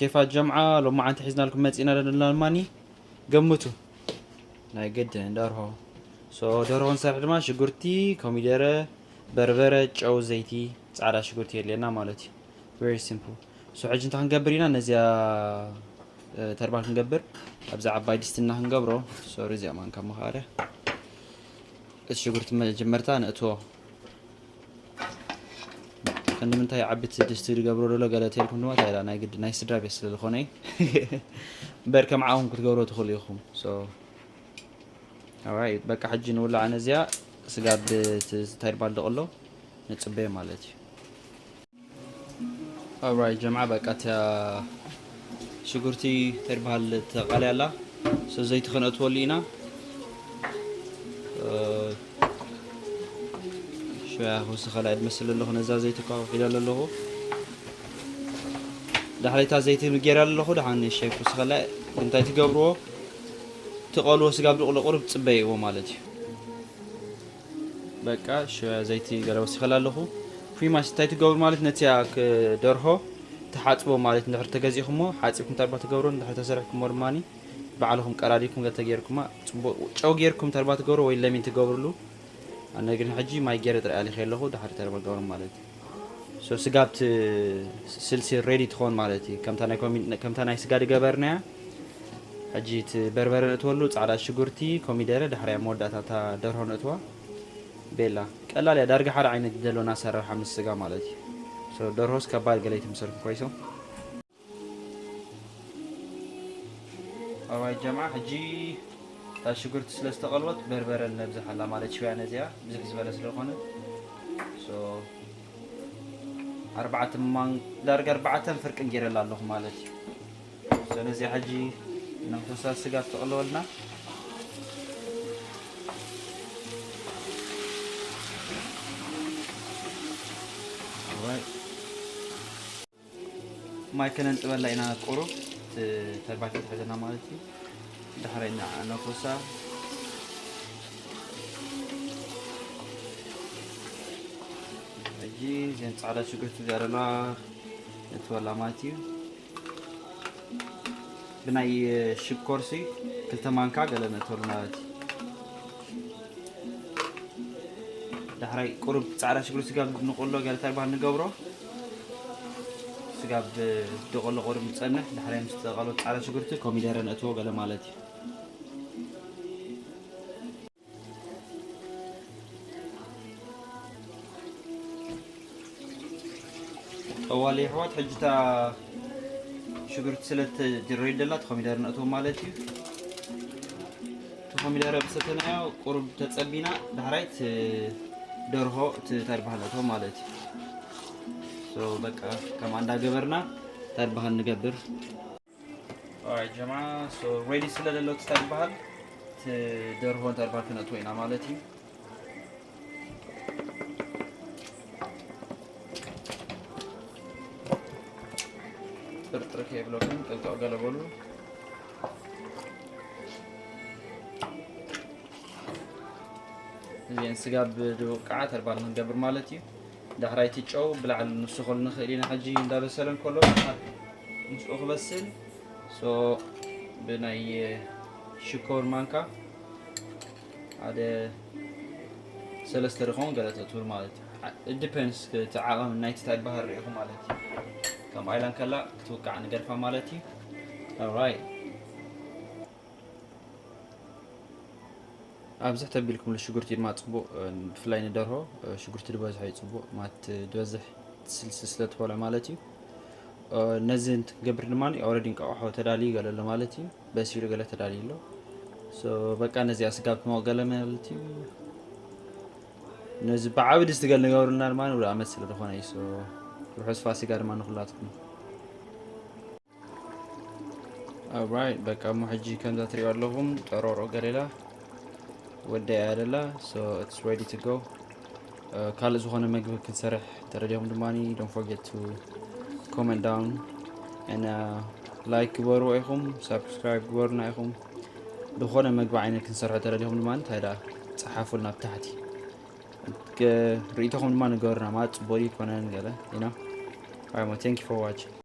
ሼፋት ጀምዓ ሎማዓንቲ ሒዝናልኩም መፂእና ደለና ማኒ ገምቱ ናይ ግድን ደርሆ። So ደርሆ ንሰርሕ ድማ ሽጉርቲ፣ ኮሚደረ፣ በርበረ፣ ጨው፣ ዘይቲ፣ ፃዕዳ ሽጉርቲ የድልየና ማለት እዩ። Very simple። So ሕጂ እንታይ ክንገብር ኢና? ነዚኣ ተርባል ክንገብር ኣብዚ ዓባይ ድስትና ክንገብሮ። ሶሪ እዚኣ ማንካ መኻርያ እቲ ሽጉርቲ መጀመርታ ንእትዎ። ክንዲ ምንታይ ዓብቲ ድስቲ ዝገብሮ ዘሎ ገለ ተልኩም ድማ እንታይ ኢላ ናይ ግዲ ናይ ስድራ ቤት ስለ ዝኾነ እዩ። እምበር ከም ዓኹም ክትገብሮ ትኽእሉ ኢኹም። So alright በቃ ሕጂ ንውላዕ ነዚኣ ስጋ ብቲ ተርባል ደቕሎ ንጽበዮ ማለት እዩ። Alright ጀምዓ በቃ እታ ሽጉርቲ ተርባል ተቓልያ ኣላ። So ዘይቲ ከነእትወሉ ኢና። ሽያ ክውስኸላ እየ ዝመስል ኣለኹ። ነዛ ዘይቲ እኳ ውሒዳ ኣለኹ። ዳሕረይታ ዘይቲ ጌራ ኣለኹ። ደሓን ንእሽተይ ክውስኸላ እንታይ ትገብርዎ? ትቐልዎ ስጋ ብድቕሎ ቁሩብ ጽበይዎ ማለት እዩ። በቃ ሽያ ዘይቲ ገለ ወሲኸላ ኣለኹ። ፕሪማስ እንታይ ትገብሩ ማለት ነቲ ደርሆ ትሓጽቦ ማለት እንድሕር ተገዚእኩሞ ሓጺብኩም ተርባ ትገብሩ እንድሕር ተሰሪሕኩሞ ድማኒ ባዕልኹም ቀራሪብኩም ገለ ተገይርኩማ ጽቡቕ ጨው ገይርኩም ተርባ ትገብሩ ወይ ለሚን ትገብሩሉ። ኣነ ግን ሕጂ ማይ ገይረ ጥራይ ኣሊኸ ኣለኹ ድሓር ተርባ ገብሩ ማለት እዩ። So ስጋ ኣብቲ ስልሲ ሬዲ ትኾን ማለት እዩ። ከምታ ናይ ኮሚ- ከምታ ናይ ስጋ ድገበርናያ ሕጂ እቲ በርበረ ንእትወሉ ፃዕዳ ሽጉርቲ ኮሚደረ ዳሕራይ መወዳእታ እታ ደርሆ ንእትዋ። ቤላ ቀላል እያ። ዳርጋ ሓደ ዓይነት ደሎና ኣሰራርሓ ምስ ስጋ ማለት እዩ። So ደርሆስ ከባድ ገለ ኣይትምሰልኩም ኮይሶም። ኣዋይ ጀምዓ ሕጂ እታ ሽጉርቲ ስለ ዝተቐልወት በርበረ ነብዝሓላ ማለት ሽውያ ነዚኣ ብዝሕ ዝበለ ስለ ዝኾነ። So ኣርባዕተ ማን ዳርጋ ኣርባዕተን ፍርቅን ገይረላ ኣለኹ ማለት እዩ። So ነዚኣ ሕጂ ነንኮሳ ስጋ ትቕለወልና። Alright ማይ ከነንጥበላ ኢና ቁሩብ እቲ ተርባቲ ትሕዘና ማለት እዩ። ዳሕራይ ነንኮሳ ሕጂ እዘን ፃዕዳ ሽጉርቲ ዘረላ እትወላ ማለት እዩ። ብናይ ሽኮርሲ ክልተ ማንካ ገለ ነእትወሉ ማለት እዩ። ዳሕራይ ቁሩብ ፃዕዳ ሽጉርቲ ስጋ ንቆሎ ገለ ተርባል ንገብሮ። ስጋ ብደቆሎ ቁሩብ ንፀንሕ። ዳሕራይ ምስ ተቐሎ ፃዕዳ ሽጉርቲ ኮሚደረ ነእትዎ ገለ ማለት እዩ። ጠዋሊ ኣሕዋት ሕጂ እታ ሽጉርቲ ስለ ትድረይ ደላ እቲ ኮሚደር ነእትዎ ማለት እዩ። እቲ ኮሚደር ብሰተናዮ ቁሩብ ተጸቢና ዳሕራይ እቲ ደርሆ እቲ ተድባህ ነእትዎ ማለት እዩ። So በቃ ከምኣ እንዳገበርና ተድባህ ንገብር። Alright ጀማ so ready ስለ ዘሎ እቲ ተድባሃል እቲ ደርሆ ተድባሃል ክነእትዎ ኢና ማለት እዩ። ጥርጥር ከይብለኩም ጥንቅቕ ገለ በሉ። እዚአን ስጋ ብድውቃዓ ተርባል ክንገብር ማለት እዩ። ዳሕራይ እቲ ጨው ብላዕሊ ንስኸሉ ንኽእል ኢና። ሕጂ እንዳበሰለ እንከሎ ምስኡ ክበስል so ብናይ ሽኮር ማንካ ሓደ ሰለስተ ድኸውን ገለ ተእትውር ማለት እዩ። It depends እቲ ዓቐን ናይቲ ተድባሃል ርኢኹ ማለት እዩ። ከም ኣይላን ከላ ክትውቃዕ ንገድፋ ማለት እዩ። Alright ኣብዝሕ ተቢልኩምሉ ሽጉርቲ ድማ ፅቡቕ ብፍላይ ንደርሆ ሽጉርቲ ዝበዝሖ እዩ ፅቡቕ ማለት ዝበዝሕ ስልሲ ስለ ትበልዖ ማለት እዩ። ነዚ እንትገብር ድማ already እንቃቑሖ ተዳልዩ ገለ ኣሎ ማለት እዩ። በሲሉ ገለ ተዳልዩ ኣሎ። So በቃ ነዚኣ ስጋ ብትሞቕ ገለ ማለት እዩ። ነዚ ብዓቢ ድስቲ ገለ ንገብርልና ድማ ንውደ ዓመት ስለ ዝኾነ እዩ። So ርሑስ ፋሲጋ ድማ ንኹላትኩም። Alright በቃ እሞ ሕጂ ከምዛ ትሪኦ ኣለኹም ጠሮሮ ገሌላ ወደ እያ ደላ so it's ready to go። ካልእ ዝኾነ መግቢ ክንሰርሕ ተረዲኹም ድማ don't forget to comment down and like ግበርዎ ኢኹም፣ subscribe ግበሩና ኢኹም። ዝኾነ መግቢ ዓይነት ክንሰርሖ ተረዲኹም ድማ እንታይ ደኣ ጸሓፉልና ኣብ ታሕቲ። ርኢቶኹም ድማ ንገሩና ማለት ጽቡቕ ይኮነን ገለ you know። Alright thank you for watching።